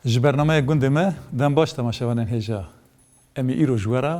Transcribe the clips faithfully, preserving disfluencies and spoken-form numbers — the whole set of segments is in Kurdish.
Ji bernameya gundê me dem baş temaşevanên hêja. Em ê îro ji we re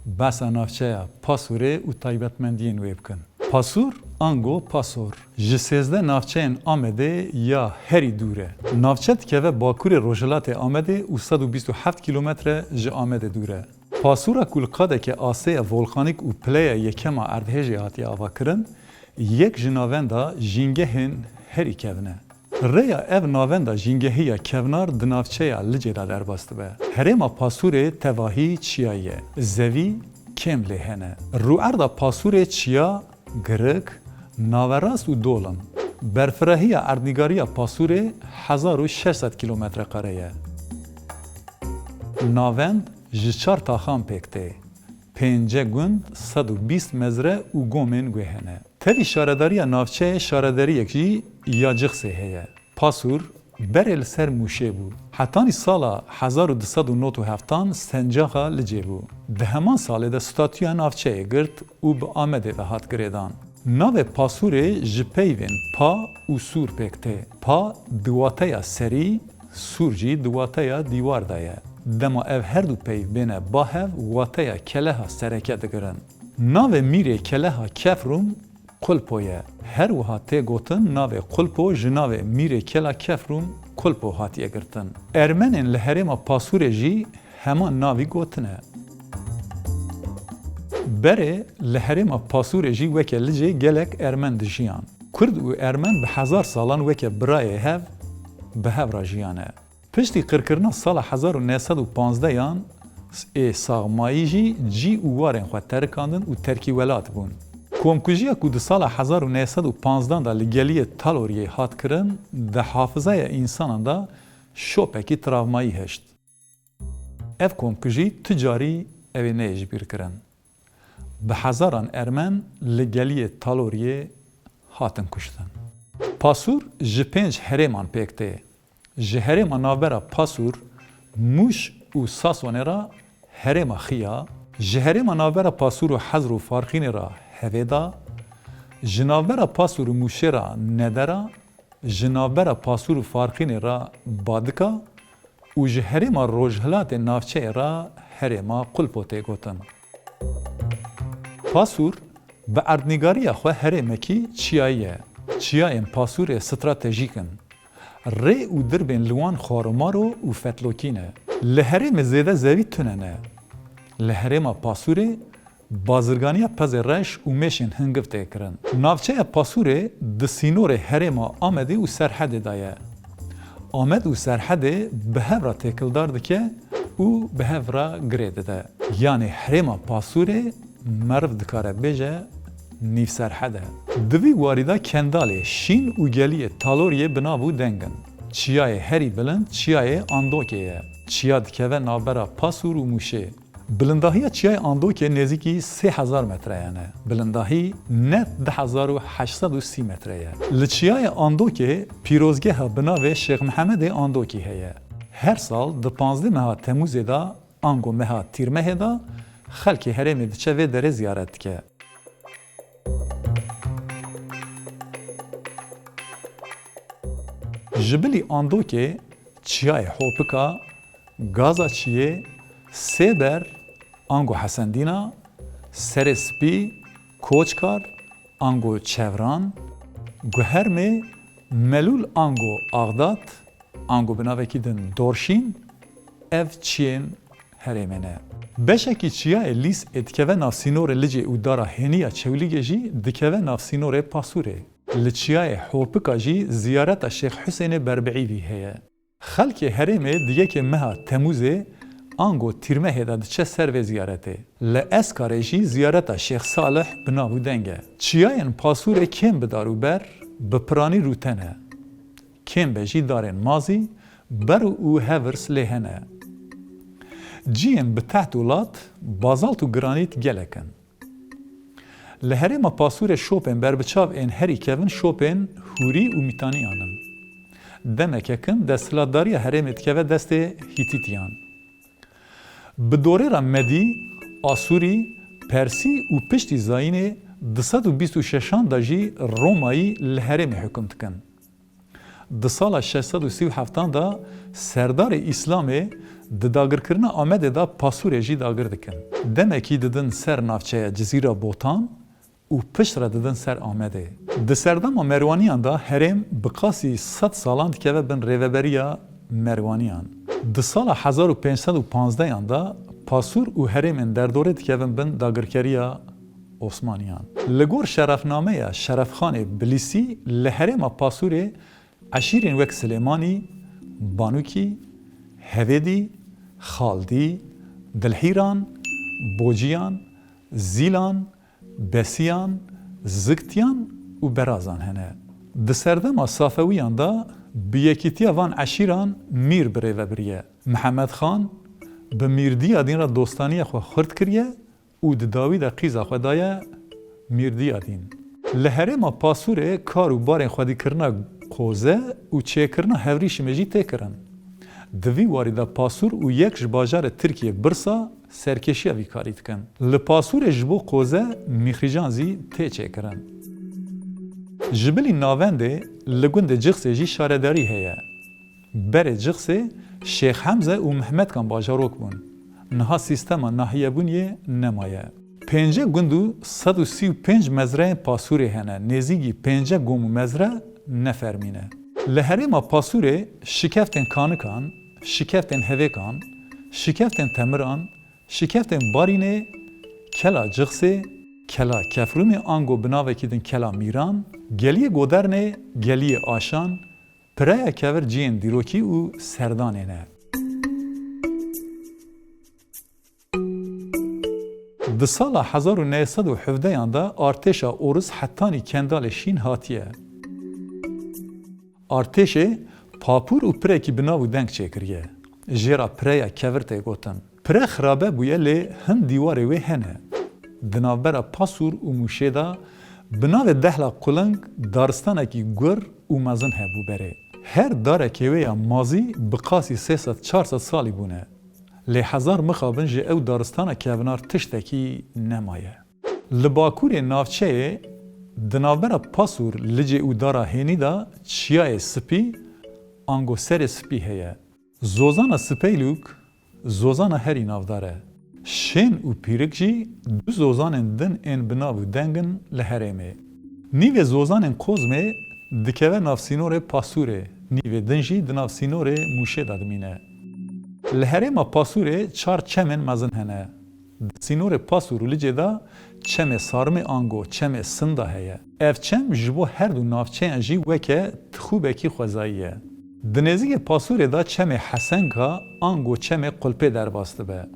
behsa navçeya Pasûrê û taybetmendiyên wê bikin. Pasûr ango Pasor ji sêzdeh navçeyên Amedê ya herî dûr e. Navçe dikeve bakurê rojhilatê Amedê û sed û bîst û heft kîlometre ji Amedê dûr e. Pasûra ku li qadeke asê ye volkanîk û pileya yekem a erdhêjê hatiye avakirin, yek ji navenda jîngehên herî kevn e. Rêya ev navenda jîngehî ya kevnar di navçeya Licê de derbas dibe. Herêma Pasûrê tevahî çiyayî ye. Zevî kêm lê hene. Rûerda Pasûrê çiya, girik, naverast û dol in. Berfirahiya erdnîgariya Pasûrê hezar û şeş sed kîlometre kare ye. Navend ji çar taxan pêk tê. Pênce gund, sed û bîst mezre û gomên wê hene. Tevî şaredariya navçeyê şaredariyek jî ya Cixsê heye. Pasûr berê li ser Mûşê bû. Hetanî sala hezar û du sed û nod û heftan sencaxa Licê bû. Di heman salê de statûya navçeyê girt û bi Amedê ve hat girêdan. Navê Pasûrê ji peyvên pa û sûr pêk tê. Pa di wateya serî, Sûr jî di wateya dîwar de ye. Dema ev her du peyv bêne ba hev, wateya keleha sereke digirin. Navê mîrê keleha Kefrûm Kulpo ye. Her wiha tê gotin navê Kulpo ji navê mîrê kela Kefrûm Kulpo hatiye girtin. Ermenên li herêma Pasûrê jî heman navî gotine. Berê li herêma Pasûrê jî weke Licê gelek Ermen dijiyan. Kurd û Ermen bi hezar salan weke birayê hev bi hev re jiyane. Piştî qirkirina sala hezar û neh sed û panzdeh yan ê saxmayî jî cî û warên xwe terikandin û terkî welat bûn. Komkujiya ku di sala hezar û neh sed û panzdan de li geliyê Taloriyê hat kirin, di hafizaya însanan de şopekî travmayî hişt. Ev komkujî tu carî ew ê neyê ji bîr kirin. Bi hezaran Ermen li geliyê Taloriyê hatin kuştin. Pasûr ji pênc herêman pêk tê. Ji herêma navbera Pasûr, Mûş û Sasonê re herêma Xiya, ji herêma navbera Pasûr û Hezr û Farqînê re Hevêda, ji navbera Pasûr û Mûşê re Nedera, ji navbera Pasûr û Farqînê re Badika û ji herêma rojhilatê navçeyê re herêma Qulpo tê gotin. Pasûr bi erdnîgariya xwe herêmekî çiyayî ye. Çiyayên Pasûrê stratejîk in. Rê û dirbên li wan xwaromaro û fetlokî ne. Li herêmê zêde zevî tune ne. Li herêma Pasûrê bazirganiya pezê reş û mêşên hingiv tê kirin. Navçeya Pasûrê di sînorê herêma Amedê û Serhedê de ye. Amed û Serhedê bi hev re têkildar dike û bi hev re girê dide. Yanî herêma Pasûrê meriv dikare bêje nîv Serhed e. Di vî warî de Kendalê, Şîn û geliyê Taloriyê bi nav û deng in. Çiyayê herî bilind çiyayê Andokê ye. Çiya dikeve navbera Pasûr û Mûşê. Bilindahiya çiyayê Andokê nêzîkî sê hezar metreyane. Bilindahî net du hezar û heşt sed û sî metre ye. Li çiyayê Andokê pîrozgeha bi navê Şêx Mihemedê Andokî heye. Her sal di panzdeh meha Temûzê de ango meha Tîrmehê de xelkê herêmê diçe vê derê ziyaret dike. Ji bilî Andokê çiyayê Hopika, Gaza Çiyê, Sêber, ango Hesendîna, Serê Spî, Koçkar, ango Çevran, Guhermê, Melûl ango Axdat, ango bi navekî din Dorşîn, ev çiyên herêmê ne. Beşekî çiyayê Lîs ê dikeve nav sînorê Licê û dara hênî ya Çewlîgê jî dikeve nav sînorê Pasûrê. Li çiyayê Hopika jî ziyareta Şêx Husênê Berbiîvî heye. Xelkê herêmê di yekê meha Temûzê ango Tîrmehê de diçe ser vê ziyaretê. Li Eskarê jî ziyareta Şêx Salih bi nav û deng e. Çiyayên Pasûrê kêm bi dar û ber, bi piranî rûte ne. Kêm be jî darên mazî, ber û hevirs lê hene. Ciyên bi teht û lat, bazalt û granît gelek in. Li herêma Pasûrê şopên berbiçav ên herî kevin şopên Hûrî û Mîtaniyan in. Demeke kin desthilatdariya herêmê dikeve destê Hîtîtiyan. Bi dorê re Medî, Asûrî, Persî û piştî zayînê du sed û bîst û şeşan de jî Romayî li herêmê hukm dikin. Di sala şeş sed û sî û heftan de serdarê Îslamê di dagirkirina Amedê de Pasûrê jî dagir dikin. Demekî didin ser navçeya Cizîra Botan û piştre didin ser Amedê. Di serdema Merwaniyan de herêm bi qasî sed salan dikeve bin rêveberiya Merwaniyan. Di sala hezar û pênc sed û panzdehan de Pasûr û herêmên derdorê dikevin bin dagirkeriya Osmaniyan. Li gor şerefnameya Şerefxanê Bilîsî li herêma Pasûrê eşîrên wek Silêmanî, Banûkî, Hevêdî, Xaldî, Dilhîran, Bociyan, Zîlan, Besiyan, Ziktiyan û Berazan hene. Di serdema Safewiyan de bi yekîtiya van eşîran mîr bi rê ve biriye. Mihemed Xan bi Mîr Diyadîn re dostaniya xwe xurt kiriye û di dawî de qîza xwe daye Mîr Diyadîn. Li herêma Pasûrê kar û barên xwedîkirina qoze û çêkirina hevrîşimê jî tê kirin. Di vî warî de Pasûr û yek ji bajarê Tirkiyê Birsa serkêşiya vî karî dikin. Li Pasûrê ji bo qoze mîxrîjan zî tê çêkirin. Ji bilî navendê li gundê Cixsê jî şaredarî heye. Berê Cixsê Şêx Hemze û Mehmetkan bajarok bûn. Niha sîstema nahiyebûniyê nemaye. Pênce gund û sed û sî û pênc mezreyên Pasûrê hene, nêzîkî pênce gom û mezre ne fermî ne. Li herêma Pasûrê şikeftên Kanikan, şikeftên Hevêkan, şikeftên Temiran, şikeftên Barînê, Kela Cixsê, Kela Kefrûmê ango bi navekî din Kela Mîran, Geliyê Godernê, Geliyê Aşan, Pireya Kevir cihên dîrokî û serdanê ne. Di sala hezar û neh sed û hevdehan de artêşa Orus hetanî Kendalê Şîn hatiye. Artêşê papûr û pirekî bi nav û deng çêkiriye. Jê re Pireya Kevir tê gotin. Pire xirabe bûye lê hin dîwarê wê hene. Di navbera Pasûr û Mûşê de bi navê Dehla Quling daristanekî gur û mezin hebû berê. Her darekê wê ya mazî bi qasî sê sed çar sed salî bûne. Lê hezar mixabin ji ew daristana kevnar tiştekî nemaye. Li bakurê navçeyê, di navbera Pasûr, Licê û Dara Hênî de çiyayê Spî, ango Serê Spî heye. Zozana Sipeylûk, zozana herî navdar e. Şên û Pîrik jî du zozanên din ên bi nav û deng in li herêmê. Nîvê zozanên Qozmê dikeve nav sînorê Pasûrê, nîvê din jî di nav sînorê Mûşê de dimîne. Li herêma Pasûrê çar çemên mezin hene. Di sînorê Pasûr û Licê de çemê Sarmê ango çemê Sinda heye. Ev çem ji bo her du navçeyan jî weke tixûbekî xwezayî ye. Di nêzîkê Pasûrê de çemê Hesenka ango çemê Qulpê derbas dibe.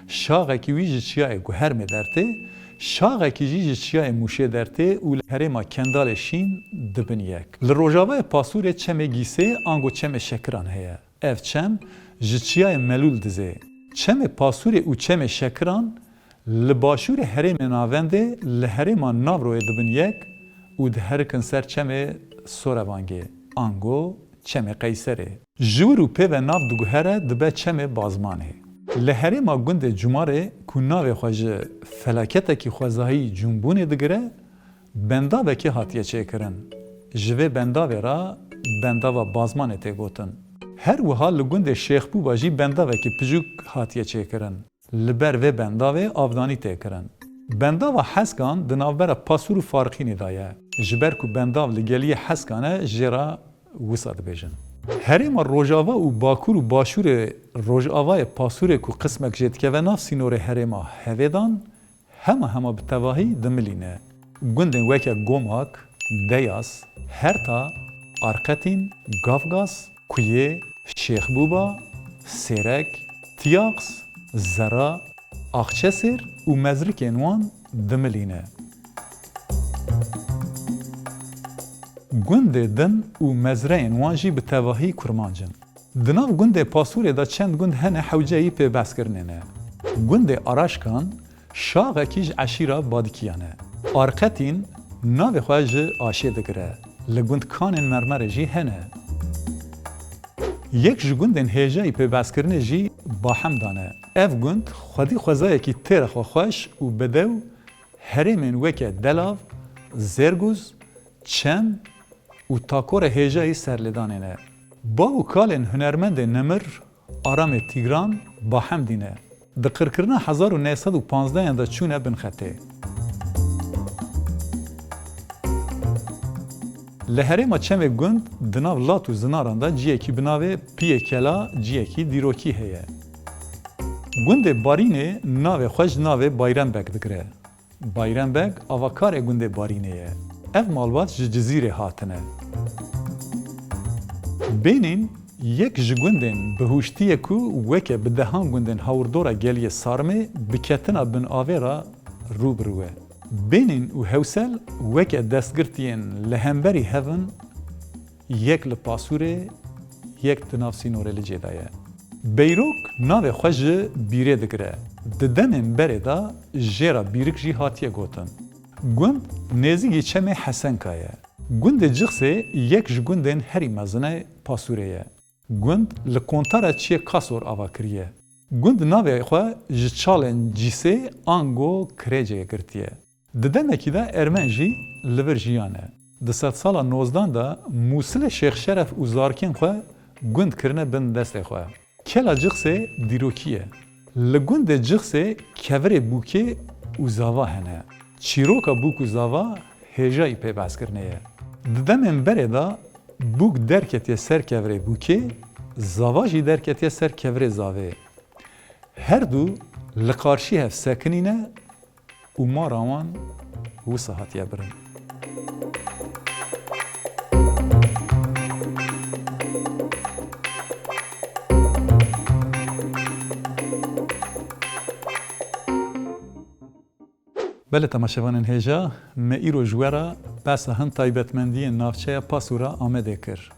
Şaxekî wî ji çiyayê Guhermê dertê, şaxekî jî ji çiyayê Mûşê dertê û li herêma Kendalê Şîn dibin yek. Li rojavayê Pasûrê çemê Gîsê ango çemê Şekiran heye. Ev çem ji çiyayê Melûl dizê. Çemê Pasûrê û çemê Şekiran li başûrê herêmê navendê li herêma Navroyê dibin yek û diherikin ser çemê Sorevangê, ango çemê Qeyserê. Ji wir û pê ve nav diguhere dibe çemê Bazmanê. Li herêma gundê Cumarê ku navê xwe ji felaketekî xwezayî Cumbûnê digire, bendavekê hatiye çêkirin. Ji vê bendavê re bendava Bazmanê tê gotin. Her wiha li gundê Şêxbûba jî bendavekî piçûk hatiye çêkirin. Li ber vê bendavê avdanî tê kirin. Bendava Heskan di navbera Pasûr û Farqînê de ye. Ji ber ku bendav li geliyê Heskan e, jê re wisa dibêjin. Herêma Rojava û Bakur û Başûrê Rojavayê Pasûrê ku qismek jê dikeve nav sînorê herêma Hevêdan, hema hema bi tevahî dimilîne. Gundên weke Gomak, Deyas, Herta, Arqetîn, Gavgas, Kuyê, Şêxbûba, Sêrek, Tiyax, Zera, Axçesêr û mezrikên wan dimilîne. Gundê din û mezreyên wan jî bi tevahî kurmanc in. Di nav gundê Pasûrê de çend gund hene hewceyî pêbehskirinê ne. Gundê Araşkan şaxekî ji eşîra Badikiyan e. Arqetîn navê xwe ji aşê digire. Li gund kanên mermerê jî hene. Yek ji gundên hêjayî pêbehskirinê jî Bahemdan e. Ev gund xwedî xwezayekî têra xwe xweş û bedew herêmên weke Delav, Zêrgûz, Çem û takora hêjayî serlêdanê ne. Bav û kalên hunermendê nemir Aramê Tîgran Bahemdî ne. Di qirkirina hezar û neh sed û panzdeh yan de çûne bin xetê. Li herêma Çemê Gund di nav lat û zinaran de ciyekî bi navê Piyê Kela ciyekî dîrokî heye. Gundê Barînê navê xwe ji navê Bayrembek digire. Bayrembek avakarê gundê Barînê ye. Ev malbat ji Cizîrê hatine. Bênîn yek ji gundên bihuştî ye ku weke bi dehan gundên hawirdora Geliyê Sarmê bi ketina bin avê re rû bi rû e. Bênîn û Hewsel weke destgirtiyên li hemberî hev in, yek li Pasûrê, yek di nav sînorê Licê de ye. Beyrok navê xwe ji bîrê digire. Di demên berê de jê re bîrik jî hatiye gotin. Gund nêzîkî çemê Hesenka ye. Gundê Cixsê yek ji gundên herî mezin ê Pasûrê ye. Gund li kontara çiyê Kasor ava kiriye. Gund navê xwe ji çalên Cîsê ango Kirêcê girtiye. Di demekî de Ermen jî li vir jiyane. Di sedsala nozdan de Mûsilê Şêx Şeref û zarkên xwe gund kirine bin destê xwe. Kela Cixsê dîrokî ye. Li gundê Cixsê kevirê bûkê û zava hene. Çîroka bûk û zava hêjayî pê behskirinê ye. Di demên berê de bûk derketiye ser kevirê bûkê, zava jî derketiye ser kevirê zavê. Her du li qarşî hev sekinîne û mara wan wisa hatiye birin. Belê temaşevanên hêja, me îro ji we re behsa hin taybetmendiyên navçeya Pasûra Amedê kir.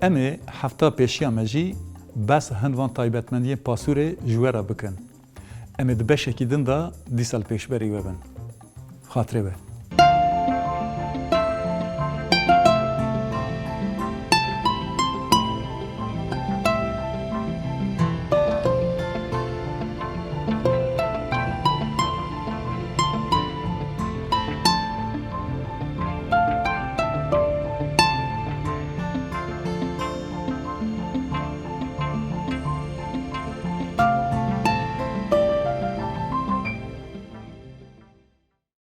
Em ê hefta pêşiya me jî behsa hin van taybetmendiyên Pasûrê ji we re bikin. Em ê di beşekî din de dîsa li pêşberî we bin. Xatirê we.